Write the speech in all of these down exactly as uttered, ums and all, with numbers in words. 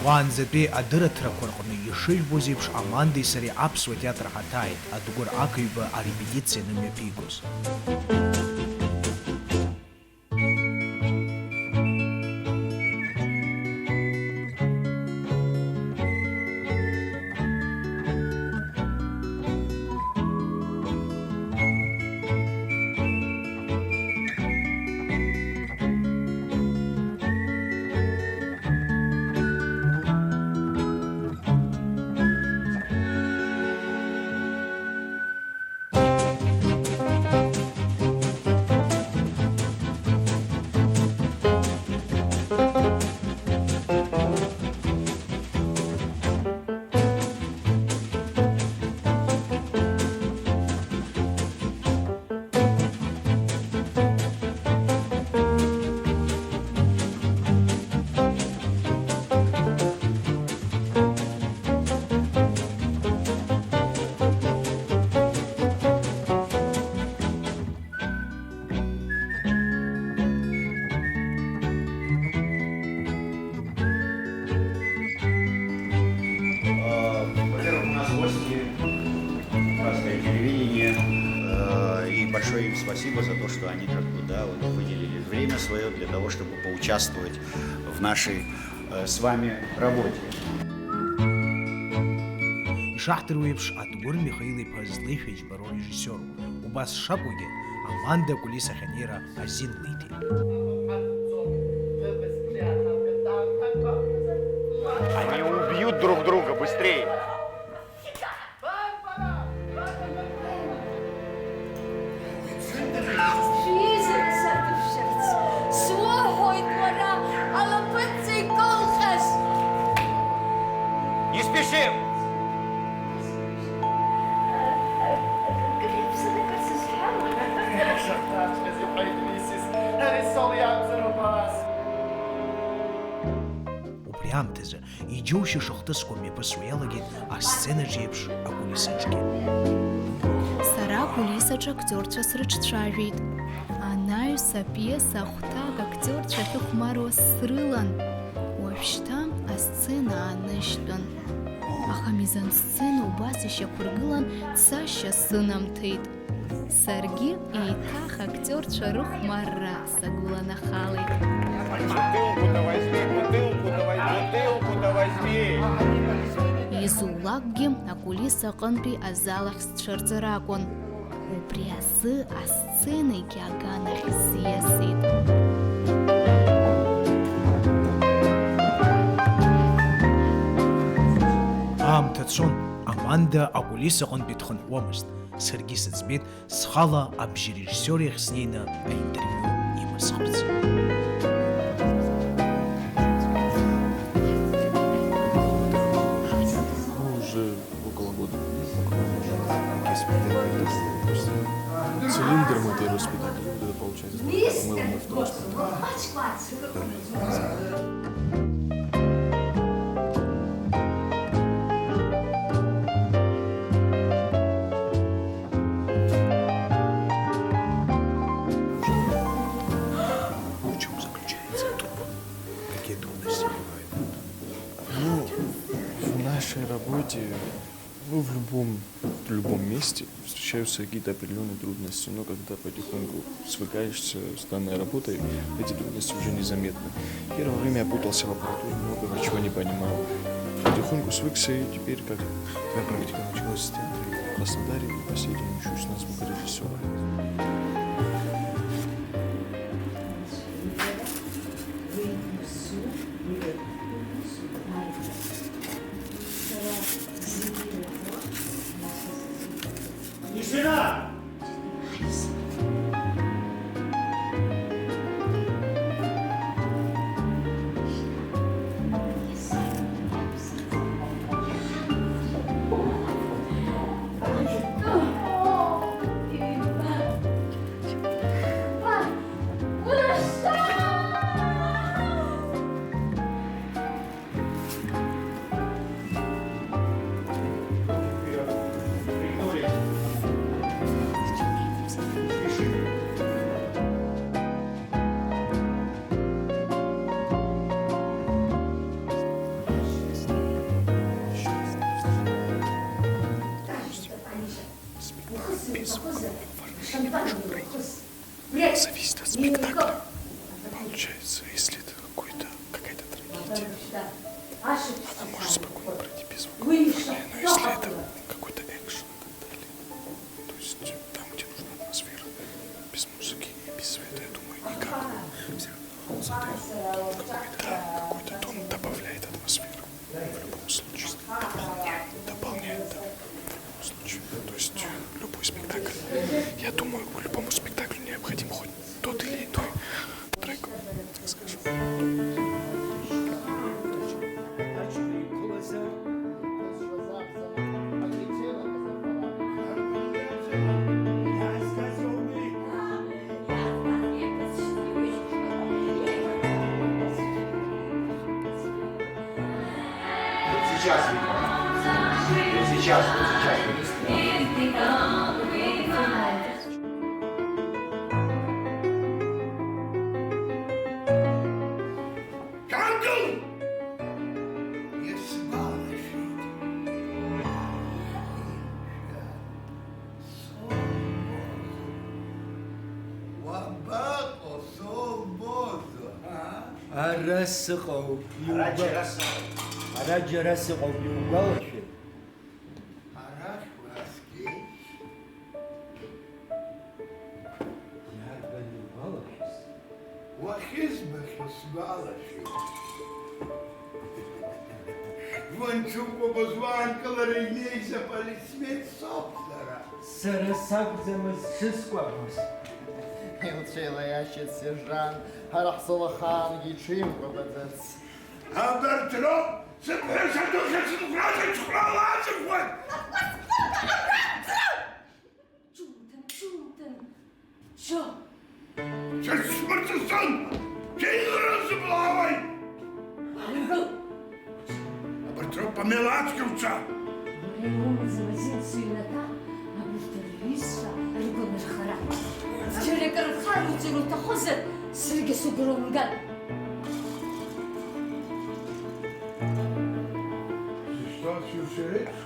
Уаанӡатәи адырраҭарақәа рҟны ишыжәбоз еиԥш, Амандеи сареи аԥсуа театр ҳаҭааит, Адгәыр Ақаҩба арепетициа анымҩаԥигоз. Во-первых, у нас гости, Кавказское телевидение, э, и большое им спасибо за то, что они как бы, да, вот выделили время свое для того, чтобы поучаствовать в нашей, э, с вами работе. Ишаҳдыруа еиԥш, Адгәыр Михаил-иԥа злеишәа џьбароу режиссиоруп. Убас шакәугьы, Аманда акулисахь анеира азин лиҭеит. Они убьют друг друга, быстрее! Шәизара саргьы шәшәарц суҳәоит, уара, алаԥынҵа икылҟьаз! Не спешим! Акыр иаԥсадакыр сызҳәама? Саҳәаҵәҟьаз иҳәеит Мисис Рисол иакәзар убас. Убри аамҭазы, иџьоушьаша хҭысқәа мҩаԥысуа иалагеит асценаҿ еиԥш акулисаҿгьы. Сара акулисаҿы актиорцәа срыҿцәажәеит. Анаҩс апиеса ахәҭак актиорцәа ахьыхәмаруа срылан. Уажәшьҭа асцена аанышьтәын. Аха мизансцена убас ишьақәыргылан, цашьа сынамҭеит. Саргьы еиҭах актиорцәа рыхәмарра сагәыланахалеит. Бутылку-то возьми, бутылку-то возьми, бутылку-то возьми! Изулакгьы акулиса аҟынтәи азал ахь сцәырҵыр акәын. Убри азы асценагьы аганахь сиасит. Аамҭа цон, Аманда акулиса аҟынтәи дхынҳәуамызт. Саргьы сыӡбеит, схала абжьы режиссиор иахь снеины аинтервиу имысхырц. Ну, уже около года. Около года. Какие спектакли ты делаешь? Цилиндр мы первый спектакль, вот это получается, так, мыло мы второй спектакль. Да. В чем заключается трудность? Какие трудности бывают? Ну, в нашей работе, ну, в любом, в любом месте встречаются какие-то определённые трудности, но когда потихоньку свыкаешься с данной работой, эти трудности уже незаметны. Первое время я путался в аппаратуре, многого чего не понимал. Потихоньку свыкся, и теперь как... Твоя практика началась с театра в Краснодаре, и по сей день учусь на звукорежиссёра. Тишина! Она может спокойно пройти без звука. Наверное, но если это какой-то экшен и так далее. То есть там, где нужна атмосфера, без музыки и без света, я думаю, никак. Всё равно он создаёт какой-то, да, какой-то тон, добавляет атмосферу. В любом случае. Дополняет, дополняет, да. В любом случае. То есть любой спектакль. Я думаю, любому спектаклю необходим хоть тот или иной трек, так скажем. Вот сейчас, Вика. Вот сейчас, вот сейчас. Шьангыл! Исгәалашәеит. Уабаҟоу, соумбозар, а? Ара сыҟоуп, ара иугәа-, џьара сыҟоуп. Ара џьара сыҟоуп, иугәалашәеит? Арахь уааскьеит. Иарбан иугәалашәаз? Уахьызбахьоу сгәалашәеит. Уанцәыкәабоз уаанкылара инеиз аполисмен соуп сара. Сара сакәӡамыз сшыскәабоз. Илцәеилаиашьеит сержант, ҳара ҳзы уахаангьы иҽимкәабаӡац. Абарҭ роуп сыԥҳәыс адухьа сыхәраз ацхәрала азыӷәӷәа! Џьумҭан, џьумҭан, џьо! Сыҽсмырҵысын, сеилара сыблаауеит! Ааигыл! Абарҭ роуп амел ацәгьауцәа! Уара иумаз амазин сыҩнаҭа, абарҭ рҩызцәа ргәынархара. Џьара акыр рхаруҵар уҭахозар, саргьы сыгәра умган. Зышьҭоу сиуцәеи реиԥш.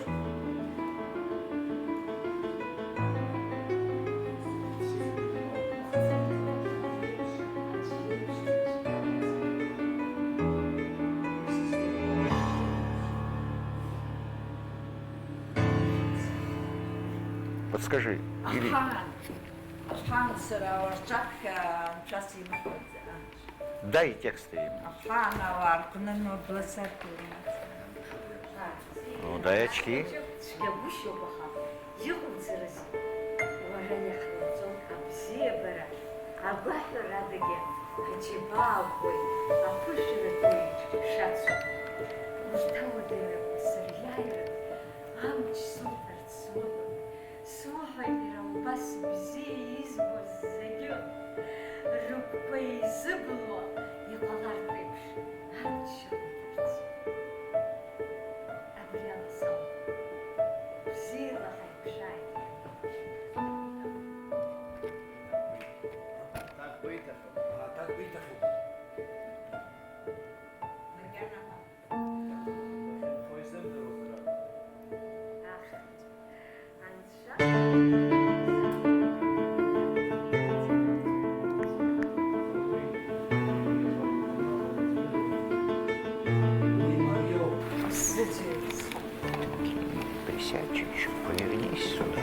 Подскажи, или... Аха, аха, сара уарҿаԥхьа анцәа симоуӡеит. Дай тексты ему. Ахаан ауаа рҟны нобласаркьа имаӡам. Ну, дай очки. Цәгьагәышьоуп, аха иҟауҵарызеи? Уара иаҳнаҵом абзиабара, агәаҳәарадагьы аџьабаа ӷәӷәеи аԥышәаратәи шацу. Урҭ ауадаҩрақәа сыриааиртә амч суҭарц смоуит. Суҳәоит, иара убас бзиа избоз зегьы, рыгәқәа еизыбло иҟалартә еиԥш, арчча лаҭарц. Абри аласоуп. Бзиала ҳаиқәшәааит. Аҭак гәеиҭахьоуп, аҭак гәеиҭахьоуп. Макьана ҳәа. Присядь чуть-чуть, повернись сюда.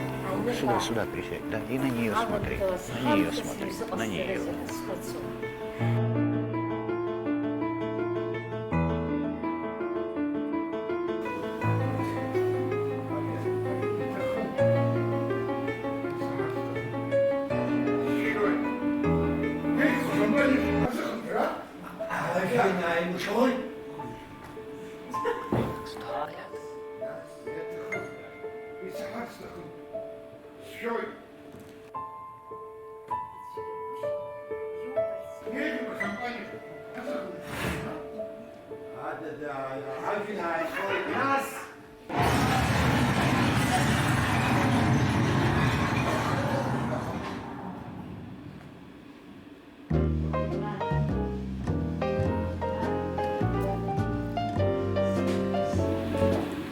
Сюда, сюда присядь, да, и на неё смотри, на неё смотри, на неё.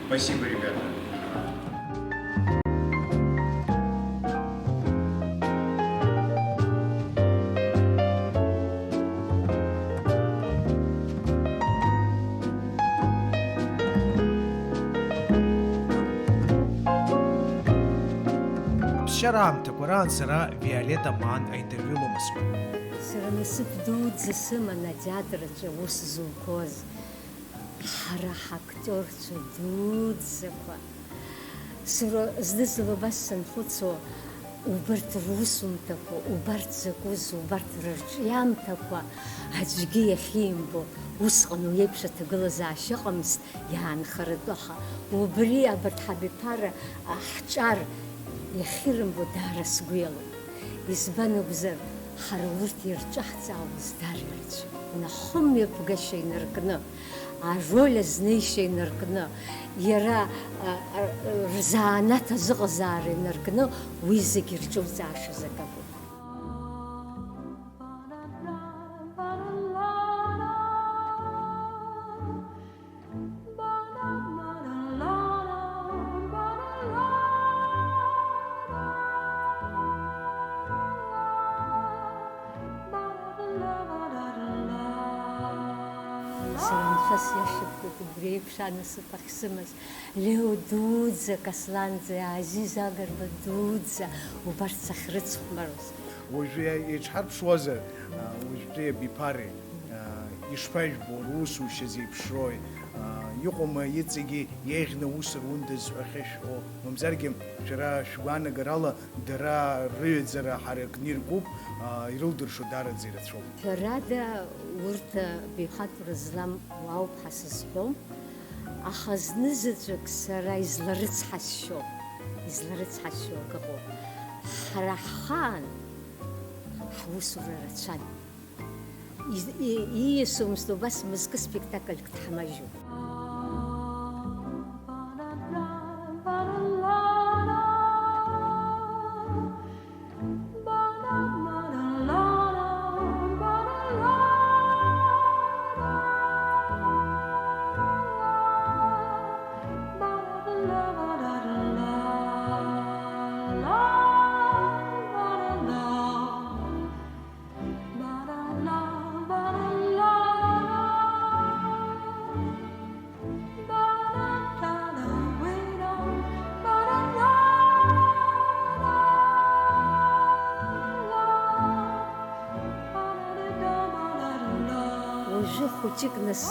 Спасибо, ребята. Аҿар аамҭақәа раан сара Виолетта Маан аинтервиу лымазкуан. Сара насыԥ дуӡӡа сыман атеатр аҿы аус зуқәоз. Ҳара ҳактиорцәа дуӡӡақәа. Сара зны-зынла убас санхәыцуа, убарҭ русумҭақәа, убарҭ закәыз, убарҭ рырҿиамҭақәа аӡәгьы иахьимбо, усҟан уи еиԥш аҭагылазаашьа ыҟамызт, иаанхаратәы, аха убри абарҭ ҳабиԥара, а, ҳҿар иахьырымбо даара сгәы иалоуп. Избан акәзар, ҳара урҭ ирҿаҳҵаауаз даара ирацәан. Нахьхьи мҩаԥгашьа инаркны, ароль азнеишьа инаркны, иара, а, а, рзанааҭ азыҟазаара инаркны уи зегь ирҿуҵаашаз акакәын. Сара анцәа сиашамкәа убри еиԥш анасыԥ ахьсымаз, Лео дуӡӡак, Асланӡе, Азиз Агрба дуӡӡа убарҭ сахьрыцхәмаруаз. Уажәы иаҽҳарԥшуазар, а, уажәтәи абиԥареи, а, ишԥажәбо, русушьа зеиԥшрои, а, иҟоума иҵегьы иеиӷьны аус рундаз ҳәа ахьышәҳәо, мамзаргьы шәара шәгәаанагарала дара рыҩаӡара ҳаракны иркуп, а, ирылдыршо даараӡа ирацәоуп. Ҳәарада, урҭ бихатәра злам уаауп ҳәа сызҳәом, аха зны-заҵәык сара изларыцҳасшьо, изларыцҳасшьо акы ыҟоуп. Ҳара ҳхаан ҳусура рацәан. Из-, и-, ииасуамызт убас мызкы спектакльк дҳамажьуа. Уажәы хәыҷык нас,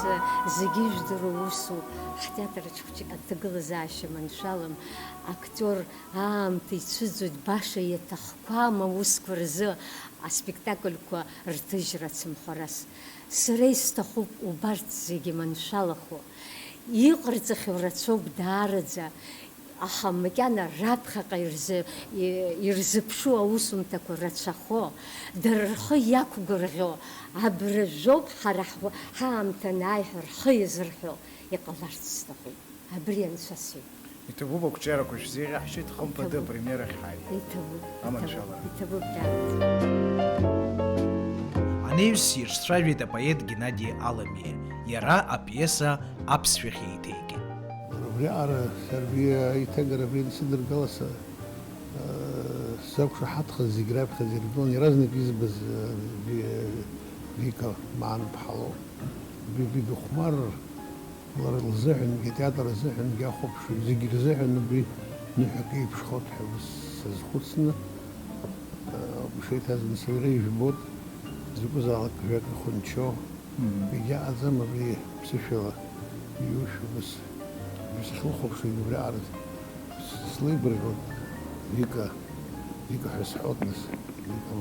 зегьы ижәдыруа усуп, ҳтеатр аҿы хәыҷык аҭагылазаашьа маншәалам, актиор аамҭа ицәыӡуеит, баша иаҭахқәам аусқәа рзы аспектакльқәа рҭыжьра ацымхәрас. Сара исҭахуп убарҭ зегьы маншәалахо. Иҟарҵахьоу рацәоуп даараӡа, аха макьана раԥхьаҟа ирзы-, и-, ирзыԥшу аусумҭақәа рацәахо, дара рхы иақәгәырӷьо, абра жәоуп ҳара ҳгәы-, ҳаамҭа анааи ҳәа рхы иазырҳәо, иҟаларц сҭахуп. Абри анцәа сиҳәоит. Иҭабуп, ақәҿиарақәа шәзеиӷьаҳшьеит, хымԥада Иҭабуп. Апремиера ахьҳааиуа. Иҭабуп, Аманшәалара. Иҭабуп, иҭабуп, даараӡа. Анаҩс ирцәажәеит апоет Геннади Аламиа, иара апиеса аԥсшәахь еиҭеикит. Убриаҟара саргьы аиҭагара абри ансыдыргала са, э, сзақәшаҳаҭхаз зегь раԥхьаӡа ирдыруан, иаразнак избаз, э, Ви-, Вика Маан-ԥҳа лоуп. Би-, би-, бихәмарыр, Лара лзыҳәангьы, атеатр азыҳәангьы ахәаԥшҩы зегьы рзыҳәан убри ныҳәак еиԥшхоит ҳәа сазхәыцны, э, ауп ишеиҭаз, нас иара ижәбоит, закәызаалак жәак ихәынчо, Мгм. егьаҟаӡам абри ԥсышәала иушәа ус, абри сахьлыхәаԥшуагь убриаҟара с-, слеигәырӷьоит, Вика, Вика ҳәа сҳәоит, нас, Вика.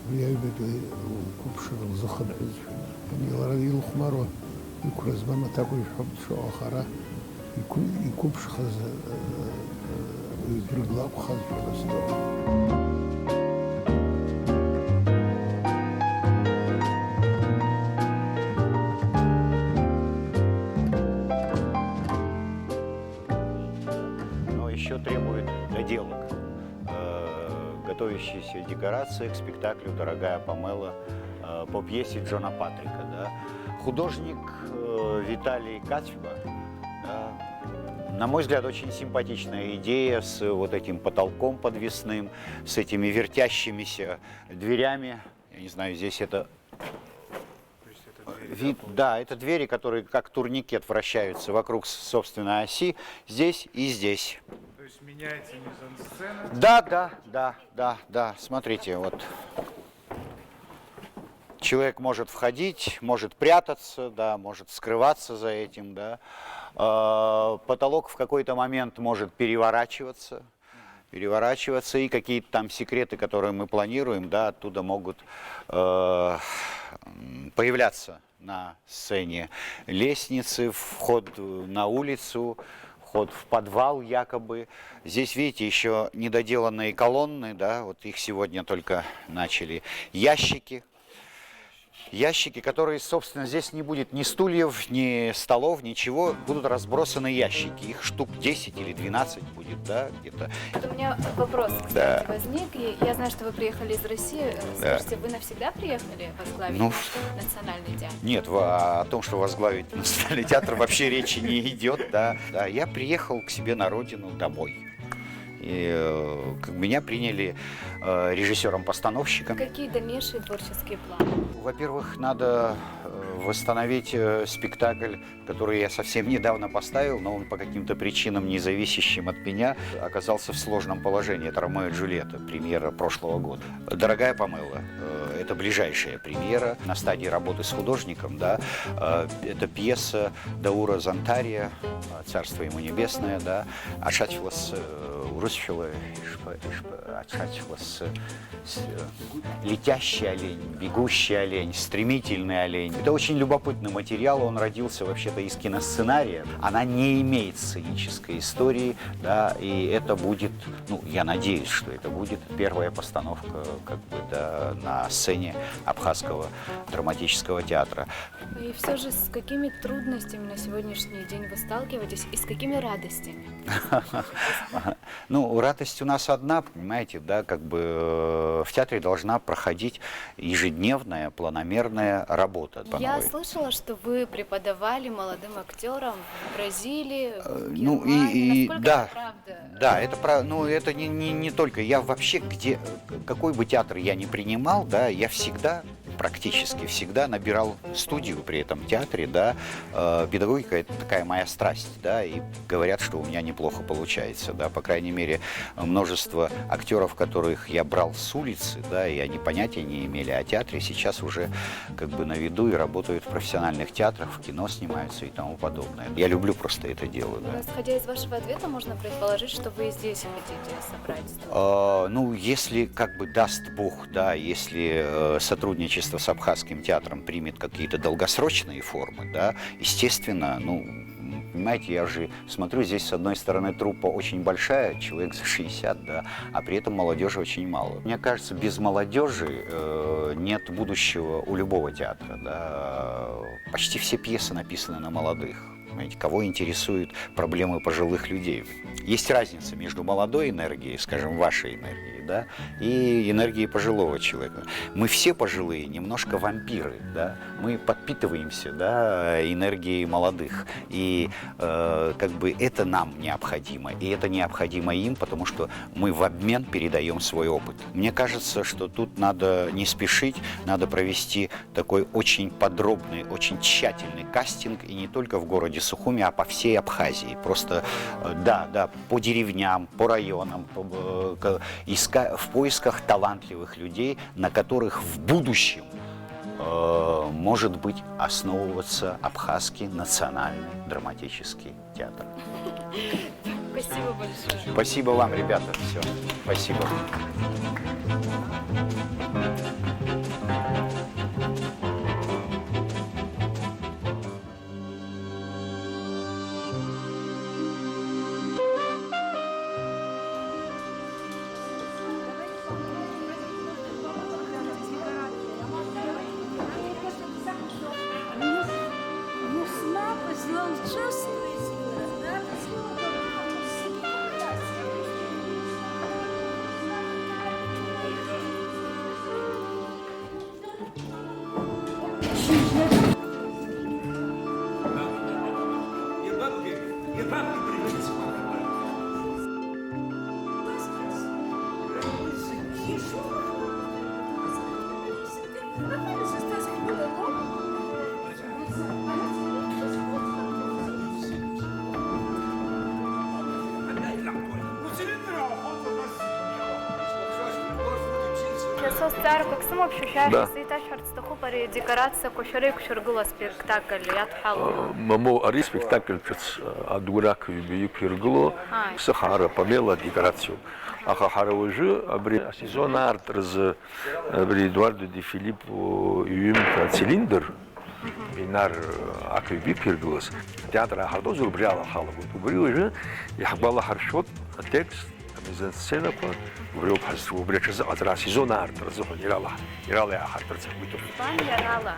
Уи аҩбатәи лқәыԥшра лзыхынҳәызшәа, ани лара илыхәмаруа, иқәра змам аҭакәажә ҳәоуп дшыҟоу, аха ара иқәы-, иқәыԥшхаз, э, э, уаҩ Гәыргәла акәхазшәа рызҭоит. Но ещё требует доделок. Э, готовящиеся декорации к спектаклю «Дорогая Памела», э, по пьесе Джона Патрика, да. Художник, э, Виталий Кацба, да. На мой взгляд, очень симпатичная идея с вот этим потолком подвесным, с этими вертящимися дверями. Я не знаю, здесь это вид, да, это двери, которые как турникет вращаются вокруг с-, собственной оси, здесь и здесь. То есть меняется мизансцена? Да, да, да, да, да. Смотрите, вот человек может входить, может прятаться, да, может скрываться за этим, да. Э, Потолок в какой-то момент может переворачиваться, переворачиваться, и какие-то там секреты, которые мы планируем, да, оттуда могут э, м, появляться на сцене. Лестницы, вход на улицу, вход в подвал якобы. Здесь, видите, еще недоделанные колонны, да, вот их сегодня только начали. Ящики. Ящики, которые, собственно, здесь не будет ни стульев, ни столов, ничего. Будут разбросаны ящики. Их штук десять или двенадцать будет, да, где-то. Вот у меня вопрос, кстати, Да. возник. И я знаю, что вы приехали из России. Э, Да. Скажите, вы навсегда приехали возглавить Ну, наш национальный театр? Нет, во- о том, что возглавить национальный театр, вообще речи не идет, да. Да, я приехал к себе на родину домой. И э, как меня приняли э, режиссером-постановщиком. Какие дальнейшие творческие планы? Во-первых, надо э, восстановить э, спектакль, который я совсем недавно поставил, но он по каким-то причинам, не зависящим от меня, оказался в сложном положении. Это «Ромео и Джульетта», премьера прошлого года. «Дорогая Памела», э, это ближайшая премьера на стадии работы с художником, да. Э, это пьеса Даура Зонтария, э, царство ему небесное, да. Аҽаџьлас, э, урысшәала ишԥа-, ишԥа-, аҽаџьлас, э, с-, э, летящий олень, бегущий олень, стремительный олень. Это очень любопытный материал, он родился вообще-то из киносценария. Она не имеет сценической истории, да, и это будет, ну, я надеюсь, что это будет первая постановка, как бы, да, на сцене Абхазского драматического театра. И все же с какими трудностями на сегодняшний день вы сталкиваетесь и с какими радостями? Ну, радость у нас одна, понимаете, да, как бы э, в театре должна проходить ежедневная планомерная работа по Я новой. слышала, что вы преподавали молодым актерам в Бразилии, Э, в ну, и- Германии. и- Насколько да. это правда? Да, это правда. Ну, это не, не, не только. Я вообще, где, какой бы театр я ни принимал, да, я всегда, практически всегда набирал студию при этом театре, да. Э, педагогика — это такая моя страсть, да, и говорят, что у меня неплохо получается, да, по крайней мере, множество актеров, которых я брал с улицы, да, и они понятия не имели о театре, сейчас уже как бы на виду и работают в профессиональных театрах, в кино снимаются и тому подобное. Я люблю просто это дело, да. Исходя из вашего ответа, можно предположить, что вы и здесь хотите собрать студию. А, ну, если, как бы, даст Бог, да, если э, сотрудничество с Абхазским театром примет какие-то долгосрочные формы, да, естественно, ну, м, понимаете, я же смотрю, здесь, с одной стороны, труппа очень большая, человек за шестьдесят, да, а при этом молодежи очень мало. Мне кажется, без молодежи э, нет будущего у любого театра, да. Почти все пьесы написаны на молодых. Понимаете, кого интересуют проблемы пожилых людей? Есть разница между молодой энергией, скажем, вашей энергией, да, и энергией пожилого человека. Мы все пожилые, немножко вампиры, да, мы подпитываемся, да, энергией молодых, и э, как бы это нам необходимо, и это необходимо им, потому что мы в обмен передаем свой опыт. Мне кажется, что тут надо не спешить, надо провести такой очень подробный, очень тщательный кастинг, и не только в городе Сухуми, а по всей Абхазии. Просто, э, да, да, по деревням, по районам, по, э, к- иска- в поисках талантливых людей, на которых в будущем э, может быть основываться Абхазский национальный драматический театр. Спасибо большое. Спасибо вам, ребята. Все. Спасибо. Зҵаарақәак сымоуп, шәа шәахь Да. сеиҭашәҳәарц сҭахуп, ари адекорациақәа шәара иқәшәыргыло аспектакль иадҳәалоу. Мамоу, ари спектакль ҿыц, адгәыр ақҩба иқәиргыло, Ааи. Сыхаара Памела адекорациоуп. Аха ҳара уажәы абри асезон аартразы абри Едуардо Де Филиппо иҩымҭа ацилиндр, Бинар ақҩба иқәиргылаз, атеатр ааҳартуазар убри ала ҳалагоит. Убри уажәы иаҳгәалаҳаршәоит атекст, амизансценақәа, убриоуп ҳазҿу, убри аҽазыҟаҵара, асезон аартра азыҳәан ирала, ирала иааҳартырц ҳгәы иҭоуп. Избан иарала?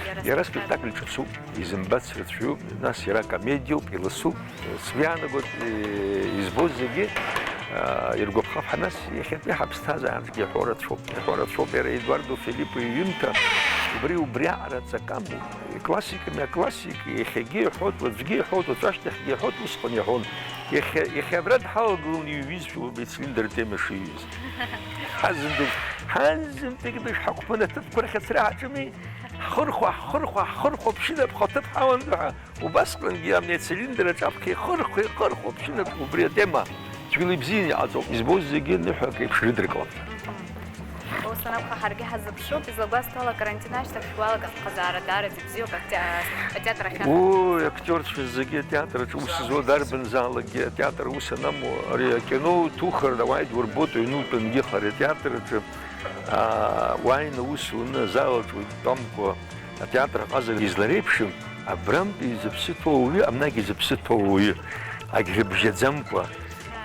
Иара Иара спектакль. Спектакль ҿыцуп, изымбац рацәаҩуп, нас иара комедиоуп, иласуп. Сгәы иаанагоит, е, избоз зегьы, а, иргәаԥхап ҳәа, нас иахьатәи ҳаԥсҭазаараҿгьы иҳәо рацәоуп, иҳәо рацәоуп, иара Едуардо Филиппо иҩымҭа, убри, убриаҟара ҵакы амоуп, иклассиками аклассика, иахьагьы иҳәоит, уаҵәгьы иҳәоит, уаҵәашьҭахьгьы иҳәоит, усҟан иҳәон. Иахьа, иахьа абра дҳаладгыланы иҩызцәоуп ацилиндр атема шиҩыз. Ҳазымдыр-, ҳазымтәеит, дышҳақәԥан аҭыԥқәа рахь ацара ҳаҿыми, ҳхырхәа, ҳхырхәа, ҳхырхәа, ԥшьынапхә аҭыԥ ҳауан ҳәа. Убасҟангьы амни ацилиндр аҿаԥхьа ихырхәа, ихырхәа, ԥшьынап убри атема цәгьала ибзианы иҟаҵоуп, избоз зегьы ныҳәак еиԥш рыдыркылап. Ус анакәха, ҳаргьы ҳазыԥшуп, излагәасҭо ала, карантин ашьҭахь шәгәалак ахҟазаара даараӡа ибзиоуп, атеа-, атеатр ахь. Уи, актиорцәа зегьы атеатр аҿы ус зуа дарбанзаалакгьы атеатр аус анамуа, ари акино уҭухыр, ауаа идурбоит, аҩны утәангьы хара атеатр аҿы, аа, уааины аус уны, азал аҿы утәамкәа, атеатр аҟазара излареиԥшым, абрантәи зыԥсы ҭоу ауаҩы, абнагь зыԥсы ҭоу ауаҩы, агьрыбжьаӡамкәа.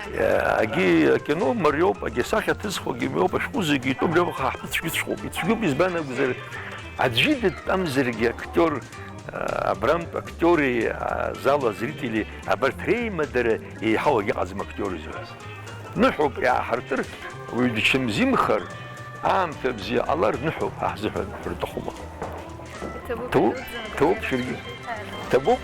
Агьи акино мариоуп, агьи асахьа ҭызхуагьы мариоуп, ашәҟәы зегьы итәым реиуаха ҳцәгьаҵәҟьоуп. Ицәгьоуп, избан акәзар, аӡәы дыдтәамзаргьы актиор, абрантә актиори, азал азрители, абарҭ реимадара еиҳау агьыҟаӡам актиор изы. Ныҳәоуп иааҳартыр, уаҩ дычмазаҩымхар, аамҭа бзиа ҟалар, ныҳәоуп ҳәа ҳзыҳәан ҳрыҭахума? Иҭабуп, Ҭабуп, иҭабуп, шәаргьы. Ҭабуп.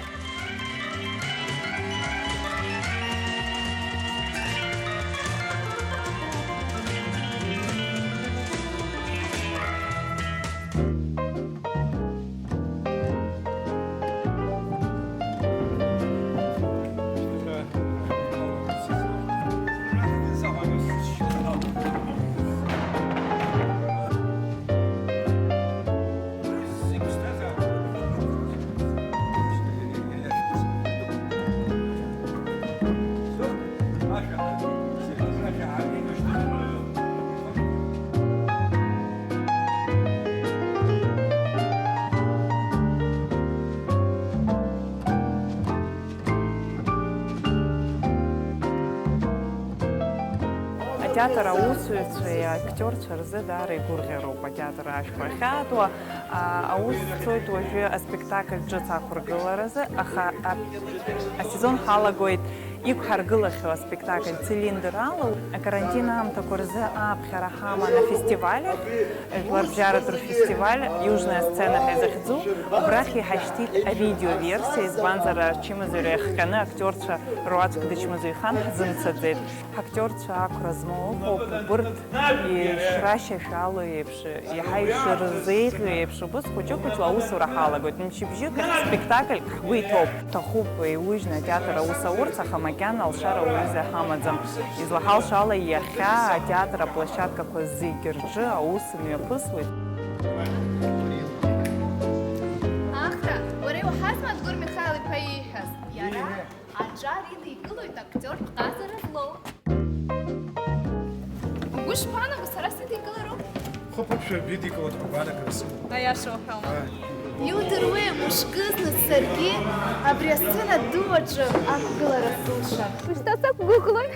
Атеатр аусзуҩцәеи актиорцәа рзы даара игәырӷьароуп атеатр ашәқәа ахьаатуа. А, аус цоит уажәы аспектакль ҿыц ақәыргыларазы, аха а-, асезон ҳалагоит иқәҳаргылахьоу аспектакль цилиндр ала. Акарантин аамҭақәа рзы ааԥхьара ҳаман афестиваль ахь, жәларбжьаратә рфестиваль Южная сцена ҳәа изыхьӡу, убрахь иҳашьҭит авидео версиа, избанзар, ачымазаҩра иахҟьаны актиорцәа руаӡәк дычмазаҩхан ҳзымцаӡеит. Ҳактиорцәа ақәра змоу ыҟоуп, убырҭ ишрашьашәало еиԥш, иаҳа ишырзеиӷьу еиԥш, убыс хәыҷы-хәыҷла аусура ҳалагоит. Мчыбжьык спектакльк ҳгәы иҭоуп. Ҭахуп еиужьны атеатр аус аурц, аха макьана алшара уаҩыза ҳамаӡам. Излаҳалшо ала, иахьа атеатр аплощадкақәа зегь рҿы аус мҩаԥысуеит. Ахра, уара иуаҳазма Адгәыр Михаил-иԥа ииҳәаз? Иара аҿар идикылоит актиортә ҟазара злоу. Угәы шԥаанаго, сара сидикылароуп? Хыԥ-ԥшьба идикылоит ҳәа агәаанагара сымоуп. Аиаша уҳәома? Ааи. Иудыруеи, мышкызны саргьы абри асцена ду аҿы ақәгылара сылшар? Ушьҭа сақәгәыӷлоит.